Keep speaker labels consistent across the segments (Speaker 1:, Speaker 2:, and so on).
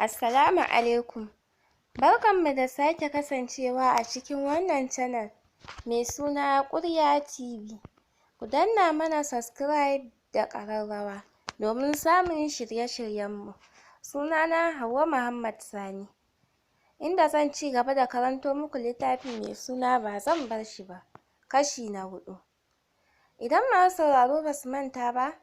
Speaker 1: Assalamu alaikum. Barkanmu da sake kasancewa a cikin wannan channel mai suna Ƙurya TV. Ku danna mana subscribe da ƙararrawa domin samun shirye-shiryenmu. Sunana Hauwa Muhammad Sani, inda zan ci gaba da karanto muku littafi mai suna Ba Zan Bar Shi Ba, kashi na huɗu. Idan masu sauraro basu manta ba,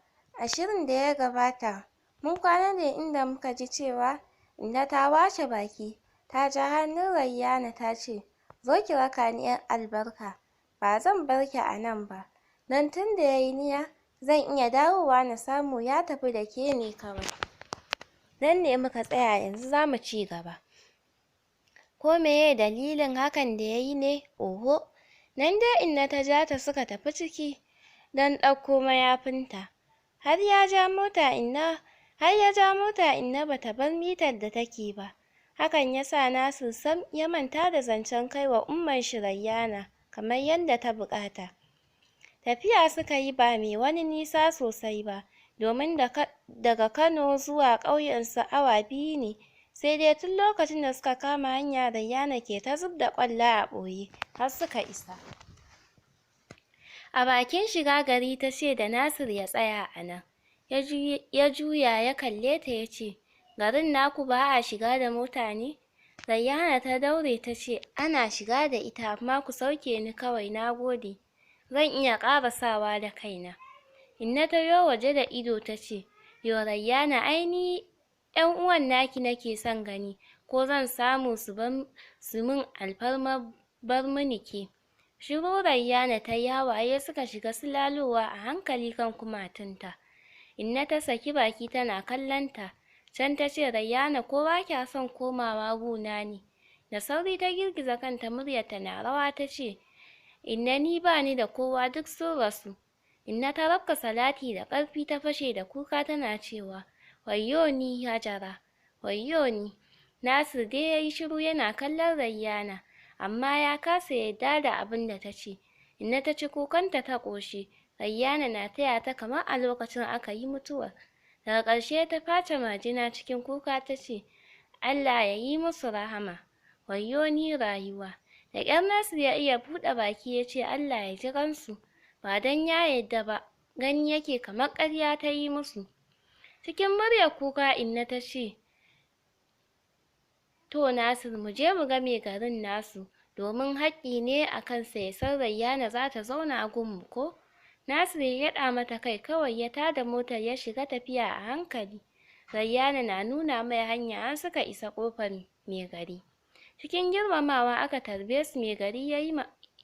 Speaker 1: a shirin da ya gabata mun kwana ne inda muka ji cewa Inna ta washe baki, ta ja hannun Rayyana tace, "Zo ki raka ni, 'yar albarka, ba zan bar ki a nan ba, don tunda yayi niyya zan iya dawowa na samu ya tafi da ke ne kawai." Nan ne muka tsaya, yanzu zamu ci gaba. Ko meye dalilin hakan da yayi ne? Oho. Nan dai Inna ta ja ta suka tafi ciki don ɗauko mayafinta. Har ya ja mota Inna bata bar mitar da take ba. Hakan yasa Nasir sam ya manta da zancen kaiwa umman shi Rayyana kamar yadda ta buƙata. Tafiya suka yi ba mai wani nisa sosai ba, domin daga Kano zuwa ƙauyen su awa 2 ne. Sai dai tun lokacin da suka kama hanya Rayyana ke ta zubda ƙwalla a ɓoye har suka isa. A bakin shiga gari tace da Nasir ya tsaya a nan. Ya juya ya kalle ta yace, "Garin naku ba a shiga da mota ne?" Rayyana ta daure tace, "Ana shiga da ita, amma ku sauke ni kawai, nagode. Zan iya ƙarasawa da kaina." Inna ta yo waje da ido tace, "Yo Rayyana, ai ni ƴan uwan naki nake son gani, ko zan samu su bar su min alfarmar bar mini ke." Shiru Rayyana tayi, hawaye suka shiga silalowa a hankali kan kumatunta. Inna ta saki baki tana kallon ta. Can tace, "Rayyana, ko ba kya son komawa guna ne?" Da sauri ta girgiza kanta, muryarta na rawa tace, "Inna, ni bani da kowa, duk sun rasu." Inna ta rabka salati da ƙarfi, ta fashe da kuka tana cewa, "Wayyo ni Hajara, wayyo ni." Nasir dai yayi shiru yana kallon Rayyana, amma ya kasa yadda da abinda tace. Inna ta ci kukanta ta ƙoshi, Rayyana na taya ta kamar a lokacin aka yi mutuwar. Daga ƙarshe ta face majina cikin kuka tace, "Allah ya yi musu rahama, wayyo ni rayuwa." Da ƙyar Nasir ya iya buɗe baki yace, "Allah ya ji ƙansu." Ba don ya yadda ba, gani yake kamar ƙarya ta yi musu. Cikin muryar kuka Inna tace, "To Nasir, mu je mu ga mai garin nasu, domin haƙƙi ne a kansa ya san Rayyana zata zauna gun mu ko?" Nasir ya gyaɗa mata kai kawai, ya tada motar ya shiga tafiya a hankali. Rayyana na nuna mai hanya har suka isa ƙofar mai gari. Cikin girmamawa aka tarbe su. Mai gari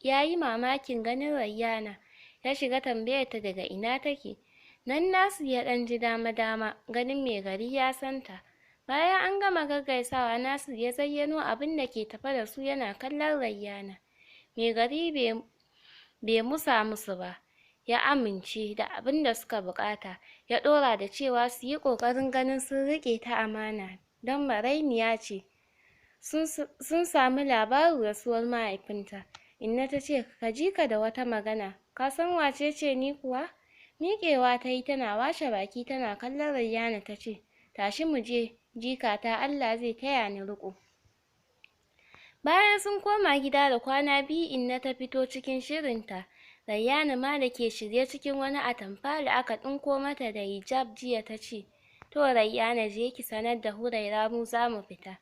Speaker 1: yayi mamakin ganin Rayyana, ya shiga tambayar ta daga ina take. Nan Nasir ya ɗan ji dama-dama ganin mai gari ya san ta. Bayan an gama gaggaisawa, Nasir ya zayyano abin da ke tafe da su yana kallon Rayyana. Mai gari bai musa musu ba, ya amince da abin da suka buƙata, ya ɗora da cewa su yi ƙoƙarin ganin sun riƙe ta amana don marainiya ce, sun samu labarin rasuwar mahaifinta. Inna tace, "Ka ji ka da wata magana, ka san wacece ni kuwa?" Miƙewa tayi tana washe baki tana kallon Rayyana tace, "Tashi mu je, jikata, Allah zai taya ni riƙo." Bayan sun koma gida da kwana 2, Inna ta fito cikin shirinta. Rayyana ma da ke shirye cikin wani atamfa da aka ɗinko mata da hijab jiya tace, "To Rayyana, je ki sanar da Huraira mu zamu fita."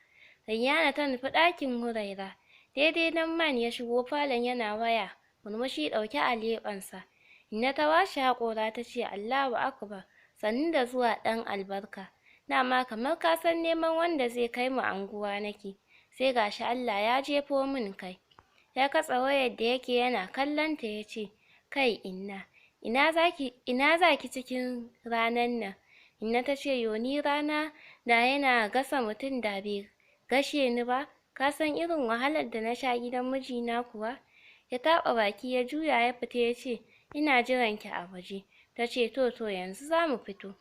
Speaker 1: Rayyana ta nufi ɗakin Huraira. Daidai nan Man ya shigo falon yana waya, murmushi ɗauke a leɓensa. Inna ta washe haƙora tace, "Allahu akbar, sannu da zuwa ɗan albarka. Dama kamar ka san neman wanda zai kai mu anguwa nake, sai gashi Allah ya jefo min kai." Ya katse wayar da yake yana kallon ta yace, "Kai Inna, ina zaki cikin ranan nan?" Inna tace, "Yo ni rana da yana gasa mutum da bai gashe ni ba. Ka san irin wahalar da na sha gidan mijina kuwa?" Ya taɓa baki, ya juya ya fita yace, "Ina jiran ki a waje." Tace, To, yanzu zamu fito."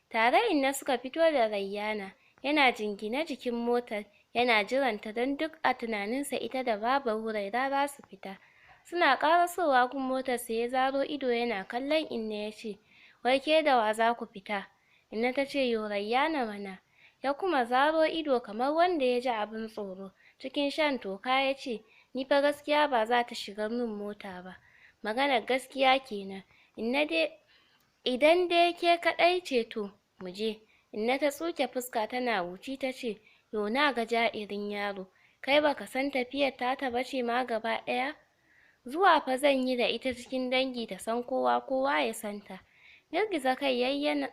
Speaker 1: Tare Inna suka fito da Rayyana. Yana jingine jikin motar yana jiranta, don duk a tunaninsa ita da Baba Huraira zasu fita. Suna ƙarasowa gun motar sai ya zaro ido yana kallon Inna yace, "Wai ke da wa zaku fita?" Inna tace, "Yo Rayyana mana." Ya kuma zaro ido kamar wanda ya ji abin tsoro. Cikin shan toka yace, ni fa gaskiya ba zata shigar min mota ba. Maganar gaskiya kenan. Inna dai idan dai ke kaɗai ce to muje. Inna ta tsuke fuska tana huci tace, yo naga ja'irin yaro, kai baka san tafiyar tata bace ma gaba ɗaya? Zuwa fa zanyi da ita cikin dangi ta san kowa, kowa ya san ta. Girgiza kai yayi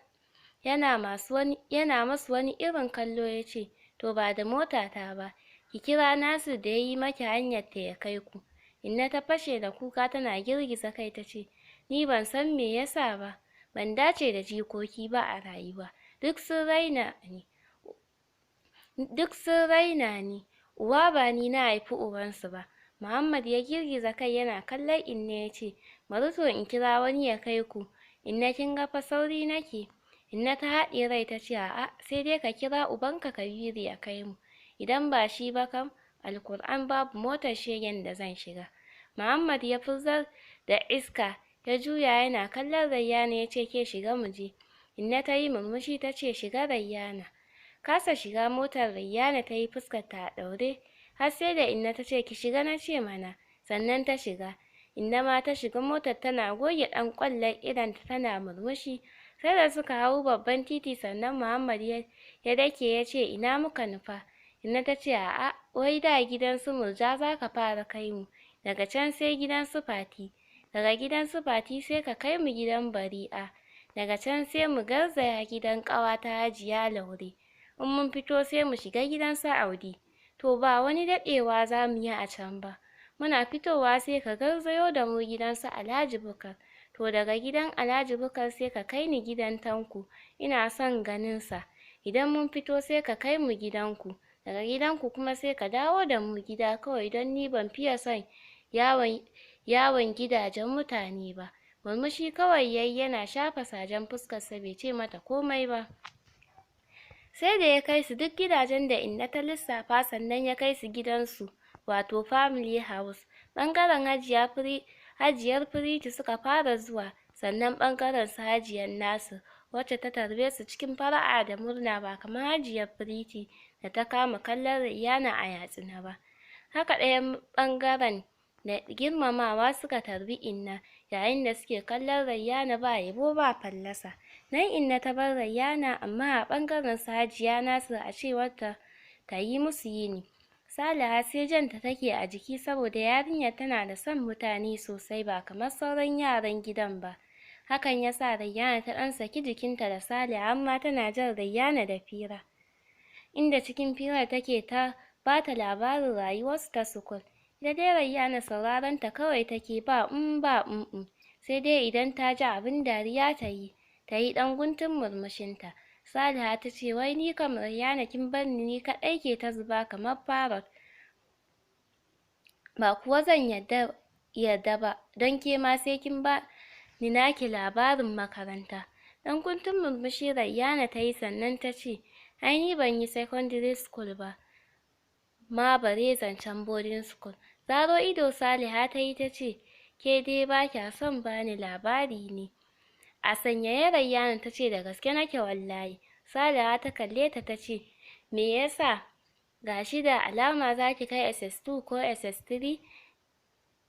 Speaker 1: yana masu wani yana masu wani irin kallo yace, to ba da motata ba, ki kira Nasir da yayi maki hanyar ta ya kai ku. Inna ta fashe da kuka tana girgiza kai tace, ni ban san me yasa ba, ban dace da jikoki ba a rayuwa, duk sun raina ni, duk sun raina ni, uwa ba ni na haifi ubansu ba. Muhammad ya girgiza kai yana kallon Inna yace, bari to in kira wani ya kai ku. Inna kinga fa sauri nake. Inna ta haɗiye rai tace, a'a, sai dai ka kira ubanka Kabiru ya kai mu. Idan ba shi ba kam, Alkur'an babu motar shegen da zan shiga. Muhammad ya furzar da iska, ya juya yana kallon Rayyana yace, ke shiga muje. Inna tayi murmushi tace, shiga Rayyana. Kasa shiga motar Rayyana tayi, fuskar ta a ɗaure, har sai da Inna tace, ki shiga nace mana, sannan ta shiga. Inna ma ta shiga motar tana goge ɗan ƙwallon idonta tana murmushi. Sai da suka hau babban titi sannan Muhammad ya dake yace, ina muka nufa? Inna tace, a'a, wai da gidan su Murja zaka fara kai mu, daga can sai gidan su Fati, daga gidan su Fati sai ka kai mu gidan Bari'a, daga can sai mu garzaya gidan ƙawata Hajiya Laure, in mun fito sai mu shiga gidan su Audi. To ba wani daɗewa zamu yi a can ba, muna fitowa sai ka garzayo da mu gidan su Alhaji Bukar. To daga gidan Alhaji Bukar sai ka kai ni gidan Tanko, ina son ganin sa. Idan mun fito sai ka kai mu gidanku, daga gidanku kuma sai ka dawo da mu gida kawai, don ni ban fiye son yawon gidajen mutane ba. Murmushi kawai yayi yana shafa sajen fuskarsa, bai ce mata komai ba. Sai da ya kai su duk gidajen da Inna ta lissafa sannan ya kai su gidansu, wato family house. Ɓangaren Hajiyar Firiti suka fara zuwa, sannan ɓangaren su Hajiyar Nasir, wacce ta tarbe su cikin fara'a da murna ba kamar Hajiyar Firiti da ta kama kallon Rayyana a yatsune ba. Haka ɗayan ɓangaren da girmamawa suka tarbi Inna, yayin da suke kallon Rayyana ba yabo ba fallasa. Nan Inna ta bar Rayyana, amma a ɓangaren su Hajiya Nasir a cewar ta tayi musu yini. Saliha sai janta take a jiki saboda yarinyar tana da son mutane sosai ba kamar sauran yaran gidan ba. Hakan yasa Rayyana ta ɗan saki jikinta da Saliha, amma tana jan Rayyana da fira, inda cikin firar take ta bata labarin rayuwarsu ta sukul. Ita dai Rayyana sauraron ta kawai take, ba ba sai dai idan ta ji abin dariya tayi ɗan guntun murmushinta. Saliha tace, wai ni kam Rayyana kin barni ni kaɗai ke ta zuba kamar parrot. Ba kuwa zan yarda ba, don kema sai kin ba ni naki labarin makaranta. Ɗan guntun murmushi Rayyana tayi sannan tace, ai ni ban yi secondary school ba ma, bare zancen boarding school. Zaro ido Saliha tayi tace, ke dai ba kya son bani labari ne. A sanyaye Rayyana tace, da gaske nake wallahi. Saliha ta kalle ta tace, me yasa? Gashi da alama zaki kai SS2 ko SS3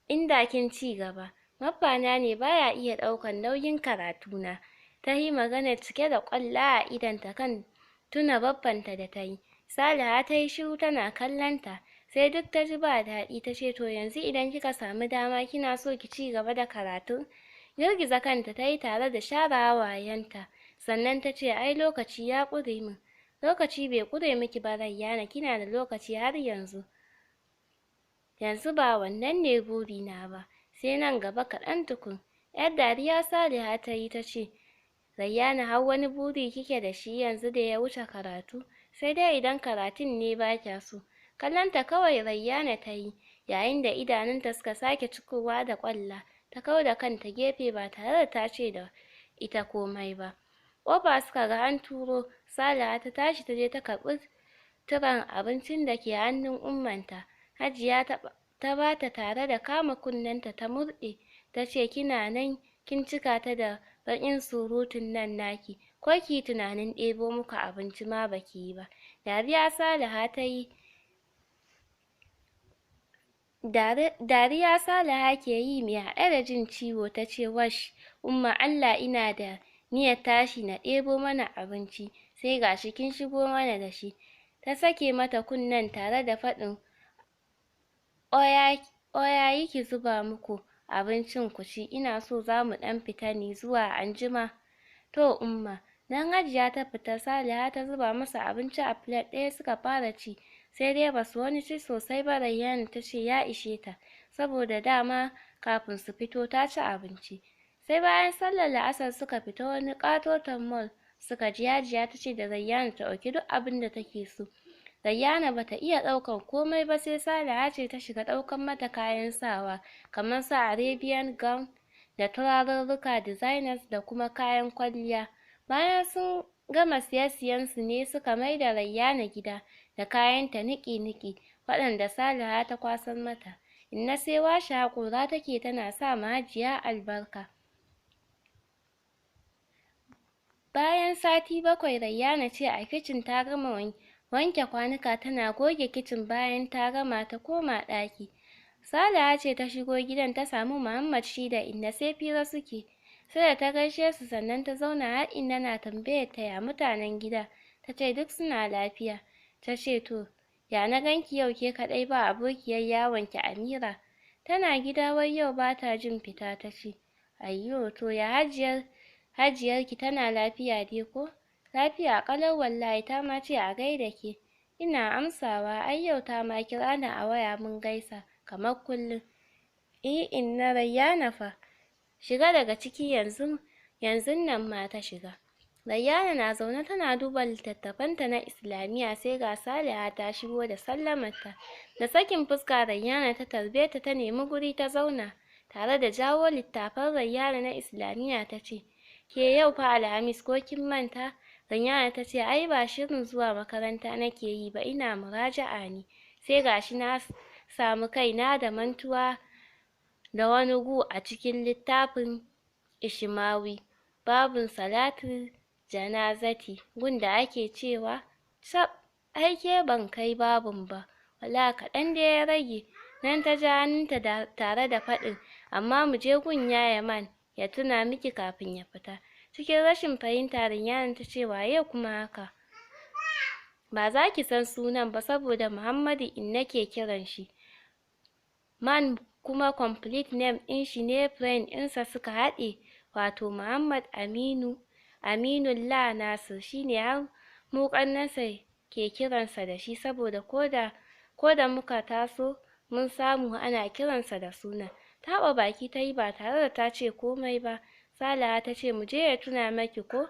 Speaker 1: inda kin ci gaba. Baffana ne baya iya ɗaukan nauyin karatuna. Tayi maganar cike da ƙwalla a idonta kan tuna baffanta da tayi. Saliha tayi shiru tana kallon ta, sai duk ta ji ba daɗi tace, to yanzu idan kika samu dama kina so ki ci gaba da karatu? Girgiza kanta tayi tare da share hawayenta, sannan tace, ai lokaci ya ƙure min. Lokaci bai ƙure miki ba Rayyana, kina da lokaci har yanzu. Yanzu ba wannan ne burina ba, sai nan gaba kaɗan tukun. Yar dariya Saliha tayi tace, Rayyana har wani buri kike da shi yanzu da ya wuce karatu? Sai dai idan karatun ne ba kya so. Kallonta kawai Rayyana tayi, yayin da idanunta suka sake cikowa da ƙwalla. Ta kauda kanta gefe ba tare da ta ce da ita komai ba. Ƙofa suka ga an turo. Saliha ta tashi taje ta karɓi tiren abincin da ke hannun ummanta. Hajiya ta bata tare da kama kunnenta ta murɗe, tace, kina nan kin cika ta da baƙin surutun nan naki. Ko kiyi tunanin ɗebo muku abinci ma baki yi ba. Dariya Saliha tayi Dariya Saliha ke yi mai haɗe da jin ciwo, tace wash Umma, Allah ina da niyyar tashi na ɗebo mana abinci, sai gashi kin shigo mana dashi. Ta sake mata kunnen tare da faɗin oya oya yi ki zuba muku abincin ku ci, ina so zamu ɗan fita ne zuwa anjima. To Umma. Nan Hajiya ta fita, Saliha ta zuba musu abinci a plate ɗaya suka fara ci, sai dai basu wani ci sosai ba. Rayyana tace ya ishe ta, saboda dama kafin su fito ta ci abinci. Sai bayan sallar la'asar suka fita wani ƙatoton mall suka je. Hajiya tace da Rayyana ta ɗauki duk abinda take so. Rayyana bata iya ɗaukan komai ba, sai Saliha ce ta shiga ɗaukan mata kayan sawa kamar su Arabian gown da turarurruka designers da kuma kayan kwalliya. Bayan sun gama siye-siyen su ne suka maida Rayyana gida da kayanta niƙi-niƙi waɗanda Saliha ta kwasar mata. Inna sai washe haƙora take tana sa ma Hajiya albarka. Bayan sati 7, Rayyana ce a kicin ta gama wanke kwanuka tana goge kicin. Bayan ta gama ta koma ɗaki. Saliha ce ta shigo gidan, ta samu Muhammad shi da Inna sai fira suke. Sai da ta gaishe su sannan ta zauna, har Inna na tambayar ta ya mutanen gida. Tace duk suna lafiya. Tace to ya na ganki yau ke kaɗai ba abokiyar yawon ki Amira? Tana gida, wai yau bata jin fita, tace. Ayyo, to ya Hajiyar Hajiyarki, tana lafiya dai ko? Lafiya ƙalau wallahi, ta ma ce a gaida ke. Ina amsawa, ai yau ta ma kira ni a waya mun gaisa kamar kullum. Eh Inna, Rayyana fa? Shiga daga ciki, yanzu yanzun nan ma ta shiga. Rayyana na zaune tana duba littattafanta na Islamiyya, sai ga Saliha ta shigo da sallamarta. Da sakin fuska Rayyana ta tarbe ta, ta nemi guri ta zauna tare da jawo littafan Rayyana na Islamiyya, tace ke yau fa Alhamis, ko kin manta? Rayyana tace ai ba shirin zuwa makaranta nake yi ba, ina muraja'a ne. Sai gashi na samu kaina da mantuwa da wani gu a cikin littafin Ishmawi, babun salatul janazati, gun da ake cewa cap, ai ke ban kai babun ba wallahi, kaɗan dai ya rage. Nan ta ja hannunta tare da faɗin amma muje gun Yaya Man ya tuna miki kafin ya fita. Cikin rashin fahimta Rayyana tace waye kuma haka? Ba zaki san sunan ba, saboda Muhammadu Inna ke kiran shi Man, kuma complete name ɗin shi ne friend ɗinsa suka haɗe, wato Muhammad Aminu Aminullah Nasir, shine har mu ƙannensa ke kiransa da shi, saboda koda koda muka taso mun samu ana kiransa da sunan. Taɓa baki tayi ba tare da tace komai ba. Saliha tace muje ya tuna maki ko?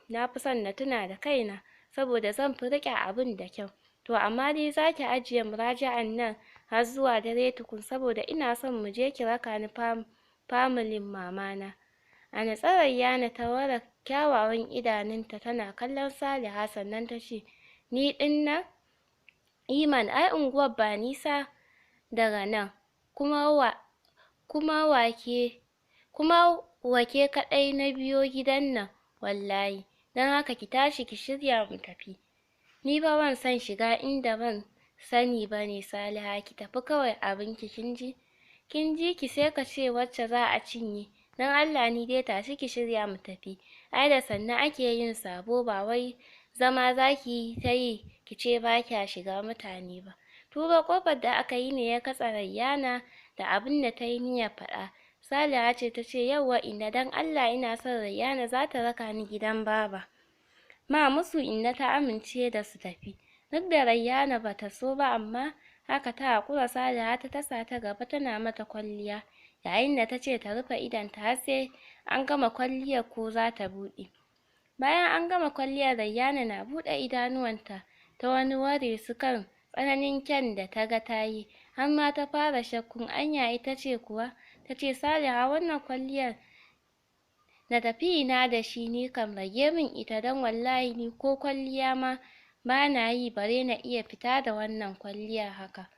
Speaker 1: Nafi son na tuna da kaina, saboda zan fi riƙe abun da kyau. To amma dai zaki ajiye muraja'an nan har zuwa dare tukun, saboda ina son muje ki raka ni familin mamana. A natse Rayyana ta ware kyawawan idanunta tana kallon Saliha, sannan tace ni ɗin nan? Iman, ai unguwar ba nisa daga nan, kuma wa kuma wake kuma wake kaɗai na biyo gidan nan wallahi, don haka ki tashi ki shirya mu tafi. Ni fa ban son shiga inda ban sani bane Saliha, ki tafi kawai abinki, kinji? Kin ji ki sai ka ce wacce za a cinye. Don Allah ni dai tashi ki shirya mu tafi. Ai da sannu ake yin sabo, ba wai zama zaki yi ta yi kice ba kya shiga mutane ba. Turo ƙofar da aka yi ne ya katse Rayyana da abinda tayi niyyar faɗa. Saliha ce tace yauwa Inna, don Allah ina son Rayyana zata raka ni gidan Baba. Ma musu Inna ta amince da su tafi. Duk da Rayyana bata so ba, amma haka ta haƙura. Saliha ta tasa ta gaba tana mata kwalliya, yayin da tace ta rufe idonta har sai an gama kwalliyar ko zata buɗe. Bayan an gama kwalliyar, Rayyana na buɗe idanuwanta ta wani ware su kan tsananin kyan da taga tayi, har ma ta fara shakkun anya ita ce kuwa. Tace Saliha, wannan kwalliyar na tafi ina da shi? Ni kam rage min ita, don wallahi ni ko kwalliya ma bana yi bare na iya fita da wannan kwalliyar haka.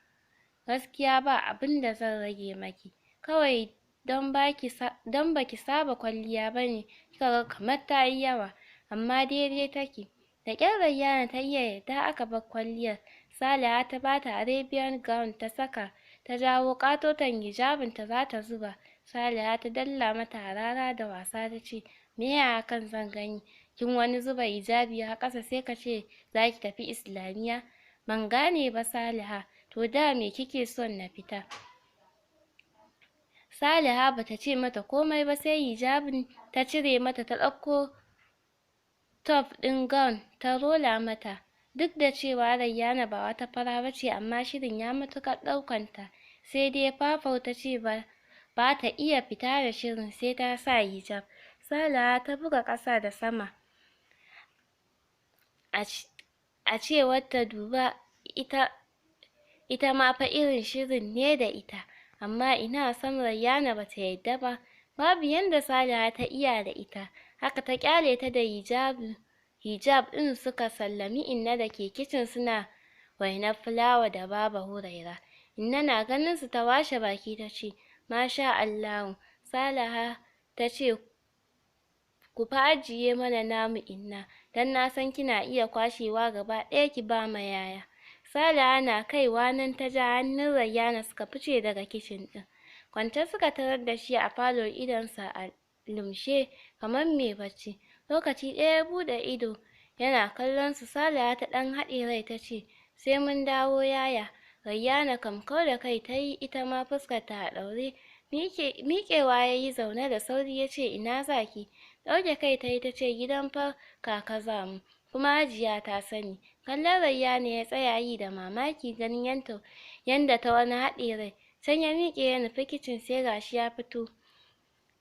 Speaker 1: Gaskiya ba abinda zan rage maki, kawai don baki don baki saba kwalliya bane kika ga kamar tayi yawa, amma daidai take. Da ƙyar Rayyana ta iya yarda aka bar kwalliyar. Saliha ta bata Arabian gown ta saka, ta jawo ƙatoton hijabin ta zata zuba. Saliha ta dalla mata harara da wasa tace, meye hakan zan gani? Kin wani zuba hijabi har ƙasa sai kace zaki tafi islamiyya. Ban gane ba Saliha, to da me kike son na fita? Saliha bata ce mata komai ba, sai hijabin ta cire mata, ta ɗauko top ɗin gown ta rola mata. Duk da cewa Rayyana ba wata fara bace, amma shirin ya matuƙar ɗaukan ta. Sai dai Fafau tace ba bata iya fita da shirin sai ta sa hijab. Saliha ta buga ƙasa da sama a cewar ta, duba ita, ita ma fa irin shirin ne da ita. Amma ina, sam Rayyana bata yadda ba. Babu yanda Saliha ta iya da ita, haka ta ƙyale ta da hijab ɗin. Suka sallami Inna da ke kicin suna wainar fulawa da Baba Huraira. Inna na ganin su ta washe baki tace, masha Allahu. Saliha tace, ku fa ajiye mana namu Inna, dan na san kina iya kwashewa gaba ɗaya ki ba ma yaya. Saliha na kaiwa nan ta ja hannun Rayyana suka fice daga kicin ɗin. Kwance suka tarar da shi a falo, idonsa a lumshe kamar mai bacci. Lokaci ɗaya ya buɗe ido yana kallon su. Saliha ta ɗan haɗe rai tace, sai mun dawo yaya. Rayyana kam kau da kai tayi, ita ma fuskar ta a ɗaure. Miƙewa yayi zaune da sauri yace, ina zaki? Ɗauke kai tayi tace, gidan fa kaka zamu, kuma Hajiya ta sani. Kallon Rayyana ya tsaya yi da mamaki, ganin yanda ta wani haɗe rai. Can ya miƙe ya nufi kicin, sai gashi ya fito,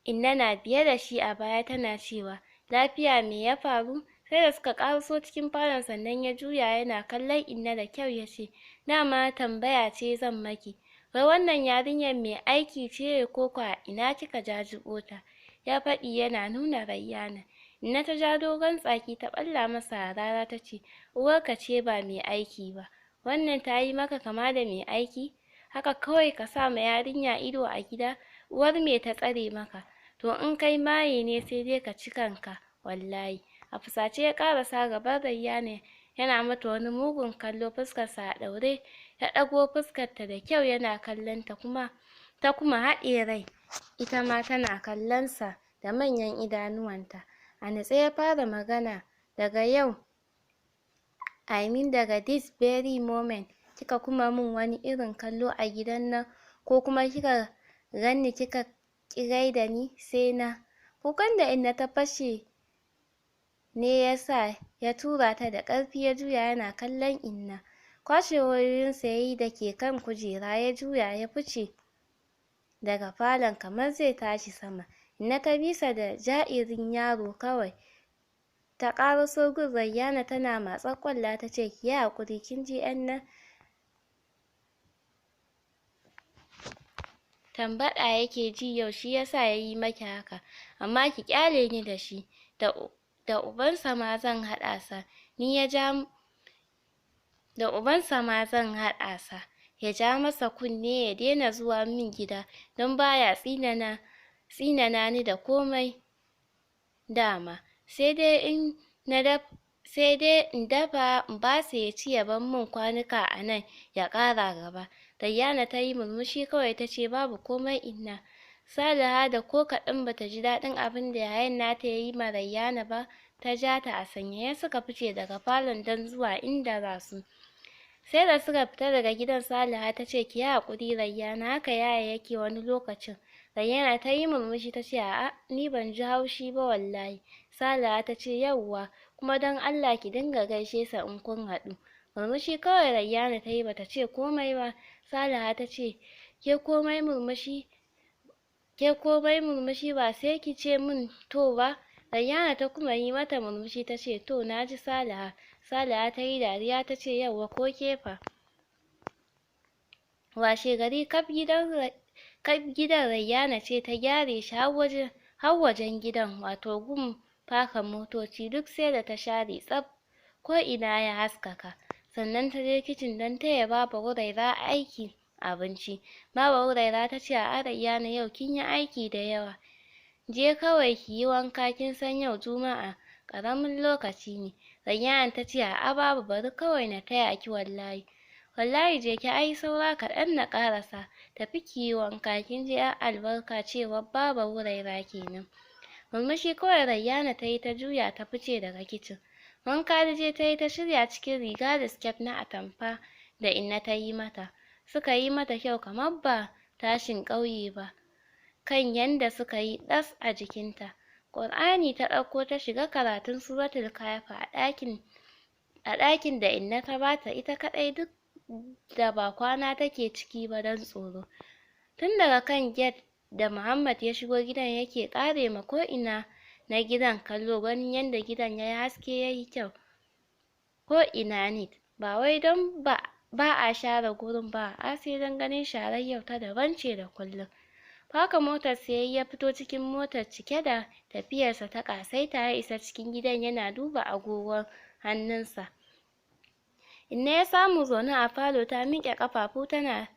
Speaker 1: Inna na biye da shi a baya tana cewa, lafiya, me ya faru? Sai da suka ƙaraso cikin falon sannan ya juya yana kallon Inna da kyau yace, dama tambaya ce zan maki, wai wannan yarinyar mai aiki ce ko ko a ina kika jajibo ta? Ya faɗi yana nuna Rayyana. Inna ta ja dogon tsaki ta ɓalla masa harara tace, uwarka ce ba mai aiki ba, wannan tayi maka kama da mai aiki? Haka kawai ka sa ma yarinya ido a gida, uwar me ta tsare maka? To in kai maye ne sai dai ka ci kanka wallahi. A fusace ya ƙarasa gaban Rayyana yana mata wani mugun kallo, fuskarsa a ɗaure. Ya ɗago fuskarta da kyau yana kallon ta, kuma ta kuma haɗe rai, ita ma tana kallon sa da manyan idanuwanta. A natse ya fara magana, daga yau, I mean daga this very moment, kika kuma min wani irin kallo a gidan nan, ko kuma kika ganni kika ƙi gaida ni, sai na. Kukan da Inna ta fashe ne yasa ya tura ta da ƙarfi, ya juya yana kallon Inna. Kwashe wayoyinsa yayi da ke kan kujera, ya juya ya fice daga falon kamar zai tashi sama. Inna ta bisa da ja'irin yaro kawai. Ta ƙaraso gun Rayyana tana matsar ƙwalla tace, kiyi haƙuri, kin ji ƴan nan tambaɗa yake ji yau, shi yasa yayi maki haka, amma ki ƙyale ni da shi, da ubansa ma zan haɗa sa ni ya ja da ubansa ma zan haɗa sa, ya ja masa kunne ya daina zuwa min gida, don baya tsinana ni da komai dama, sai dai in na sai dai in dafa in basa ya ci ya bar min kwanuka a nan ya ƙara gaba. Rayyana tayi murmushi kawai tace, babu komai Inna. Saliha da ko kaɗan bata ji daɗin abinda yayan nata yayi ma Rayyana ba, ta ja ta a sanyaye suka fice daga falon don zuwa inda zasu. Sai da suka fita daga gidan Saliha tace, kiyi haƙuri Rayyana, haka yaya yake wani lokacin. Rayyana tayi murmushi tace, a'a ni ban ji haushi ba wallahi. Saliha tace, yawwa, kuma don Allah ki dinga gaishe sa in kun haɗu. Murmushi kawai Rayyana tayi, bata ce komai ba. Saliha tace, ke komai murmushi, ke komai murmushi, ba sai ki ce min to ba. Rayyana ta kuma yi mata murmushi tace, to naji Saliha. Saliha tayi dariya tace, yawwa, ko ke fa? Washe gari kaf gidan Rayyana ce ta gyare shi har wajen gidan, wato gun faka motoci, duk sai da ta share tsaf, ko ina ya haskaka. Sannan ta je kicin don taya Baba Huraira aiki. abinci. Baba Huraira tace a'a Rayyana, yau kinyi aiki da yawa, je kawai kiyi wanka, kin san yau juma'a ƙaramin lokaci ne. Rayyana tace a'a Baba, bari kawai na taya ki, wallahi wallahi je ki, ai saura kaɗan na ƙarasa, tafi kiyi wanka kinji ƴar albarka, cewar Baba Huraira kenan. Murmushi kawai Rayyana tayi, ta juya ta fice daga kicin. Wanka taje tayi, ta shirya cikin riga da siket na atamfa da inna tayi mata, suka yi mata kyau kamar ba tashin ƙauye ba, kan yanda suka yi ɗas a jikinta. Ƙur'ani ta ɗauko ta shiga karatun suratul kahfi a ɗakin a ɗakin da inna ta bata ita kaɗai, duk da ba kwana take ciki ba don tsoro. Tun daga kan gate da Muhammad ya shigo gidan yake ƙare ma ko ina na gidan kallo, ganin yanda gidan yayi haske, yayi kyau, ko ina neat, ba wai don ba ba'a share gurin ba, a'a, sai don ganin sharar yau ta daban ce da kullum. Faka motarsa yayi, ya fito cikin motar cike da tafiyarsa ta ƙasaita, ya isa cikin gidan yana duba agogon hannunsa. Inna ya samu zaune a falo ta miƙe ƙafafu tana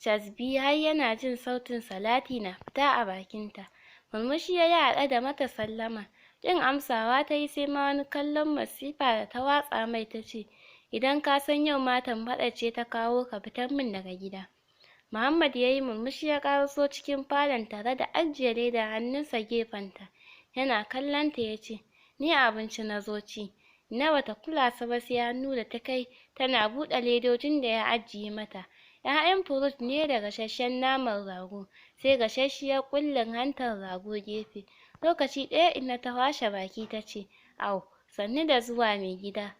Speaker 1: casbi, har yana jin sautin salati na fita a bakinta. Murmushi yayi haɗe da mata sallama. Ƙin amsawa tayi, sai ma wani kallon masifa da ta watsa mai, tace, idan ka san yau ma tambaɗar ce ta kawo ka, fitar min daga gida. Muhammad yayi murmushi, ya ƙaraso cikin falon tare da ajiye ledar hannunsa gefenta, yana kallon ta yace, ni abinci nazo ci. Inna bata kula sa ba, sai hannu da ta kai tana buɗe ledojin da ya ajiye mata. Ƴaƴan furut ne da gasasshen naman rago, sai gasasshiyar ƙullin hantar rago gefe. Lokaci ɗaya inna ta washe baki tace, au, sannu da zuwa maigida,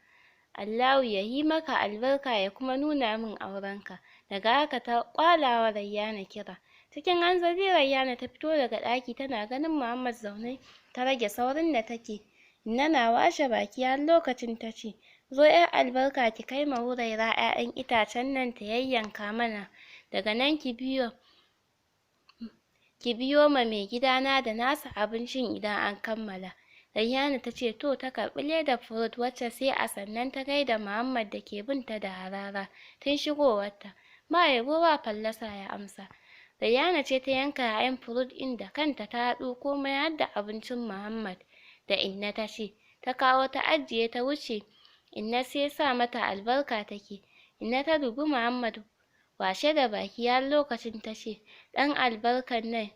Speaker 1: Allahu yayi maka albarka ya kuma nuna min aurenka. Daga haka ta ƙwalawa Rayyana kira. Cikin hanzari Rayyana ta fito daga ɗaki, tana ganin Muhammad zaune ta rage saurin da take. Inna na washe baki har lokacin tace, zo ƴar albarka, ki kai ma Huraira ƴaƴan itacen nan ta yayyanka mana, daga nan ki biyo ma maigidana da nasa abincin idan an kammala. Rayyana tace to, ta karɓi ledar furut, wacce sai a sannan ta gaida Muhammad da ke binta da harara tun shigowarta. Ba yabo ba fallasa ya amsa. Rayyana ce ta yanka ƴaƴan furut ɗin da kanta, ta haɗo komai har da abincin Muhammad da inna tace, ta kawo ta ajiye ta wuce. Inna sai sa mata albarka take. Inna ta dubi Muhammad washe da baki har lokacin tace, ɗan albarkan nan,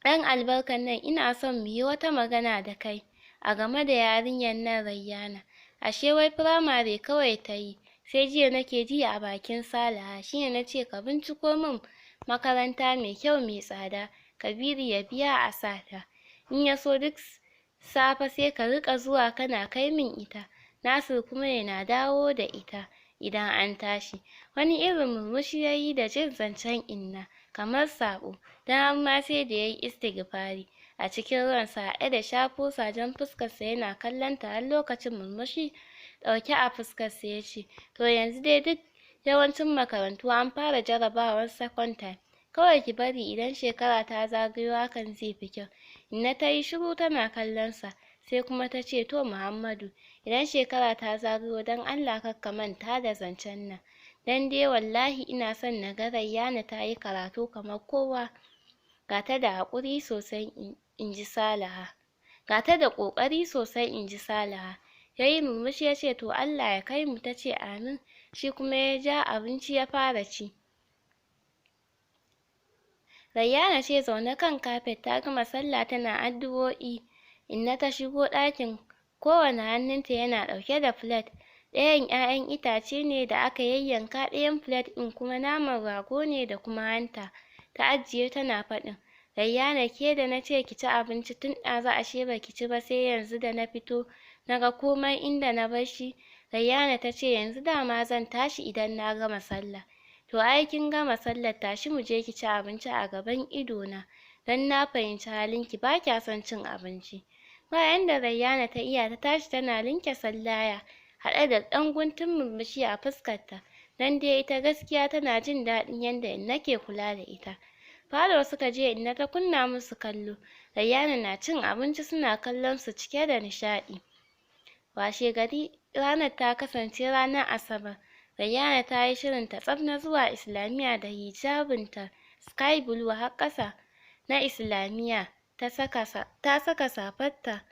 Speaker 1: ɗan albarkan nan, ina son muyi wata magana da kai a game da yarinyar nan Rayyana. Ashe wai firamare kawai tayi, sai jiya nake ji a bakin Salaha, shine nace ka binciko min makaranta mai kyau mai tsada, Kabiru ya biya a sa ta. In ya so duk safe sai ka riƙa zuwa kana kai min ita, Nasir kuma yana dawo da ita idan an tashi. Wani irin murmushi yayi da jin zancen inna, kamar saɓo, don har ma sai da yayi istighfari a cikin ransa haɗe da shafo sajen fuskarsa, yana kallon ta har lokacin murmushi ɗauke a fuskarsa, yace, to yanzu dai duk yawancin makarantu an fara jarabawar second term, kawai ki bari idan shekara ta zagayo, hakan zai fi kyau. Inna tayi shiru tana kallon sa, sai kuma tace, to Muhammadu, idan shekara ta zagayo, don Allah kar ka manta da zancen nan, dan dai wallahi ina son naga Rayyana tayi karatu kamar kowa, gata da haƙuri sosai inji Salaha, gata da ƙoƙari sosai inji Salaha. Yayi murmushi yace, to Allah ya kaimu. Tace amin, shi kuma ya ja abinci ya fara ci. Rayyana ce zaune kan kafet, ta gama sallah tana addu'o'i. Inna ta shigo ɗakin, kowane hannunta yana ɗauke da plate, ɗayan ƴaƴan itace ne da aka yayyanka, ɗayan plate ɗin kuma naman rago ne da kuma hanta. Ta ajiye tana faɗin, Rayyana, ke da nace ki ci abinci tun ɗazu, ashe baki ci ba sai yanzu da na fito naga komai inda na barshi. Rayyana tace, yanzu dama zan tashi idan na gama sallah. To ai kin gama sallar, tashi muje ki ci abinci a gaban idona, don na fahimci halinki, ba kya son cin abinci. Ba yanda Rayyana ta iya, ta tashi tana linke sallaya haɗe da ɗan guntun murmushi a fuskarta, don dai ita gaskiya tana jin daɗin yanda inna ke kula da ita. Falo suka je, inna ta kunna musu kallo. Rayyana na cin abinci suna kallon su cike da nishaɗi. Washe gari ranar ta kasance ranar Asabar. Rayyana tayi shirin ta tsaf na zuwa islamiyya da hijabin ta sky blue har ƙasa na islamiyya. Ta saka ta saka safar ta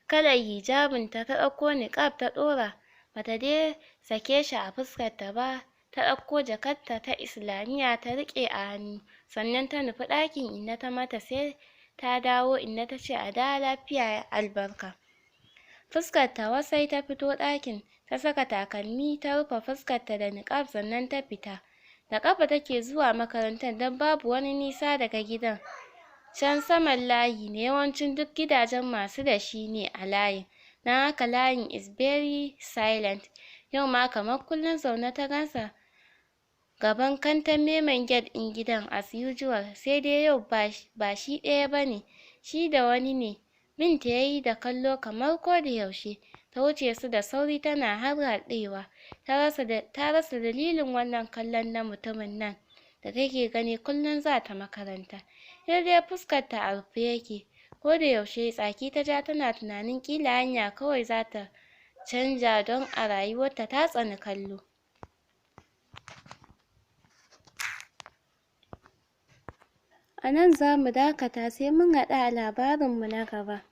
Speaker 1: kalar hijabin ta, ta ɗauko niƙab ta ɗora, bata dai sake shi a fuskar ta ba. Ta ɗauko jakarta ta islamiyya ta riƙe a hannu, sannan ta nufi ɗakin inna ta mata sai ta dawo. Inna tace a dawo lafiya ya albarka. Fuskar ta wasai ta fito ɗakin, ta saka takalmi, ta rufe fuskar ta da niƙab, sannan ta fita. Da ƙafa take zuwa makarantar don babu wani nisa daga gidan. Can saman layi ne, yawancin duk gidajen masu dashi ne a layin, don haka layin is very silent. Yau ma kamar kullum zaune ta gansa gaban kantamemen gate ɗin gidan as usual, sai dai yau ba shi ɗaya bane, shi da wani ne. Binta yayi da kallo kamar koda yaushe. Ta wuce su da sauri tana harhaɗewa. Ta rasa ta rasa dalilin wannan kallon na mutumin nan da take gani kullum zata makaranta. Sai dai fuskar ta a rufe yake koda yaushe. Tsaki ta ja tana tunanin ƙila hanya kawai zata canja, don a rayuwarta ta tsani kallo. A nan zamu dakata, sai mun haɗu a labarin mu na gaba.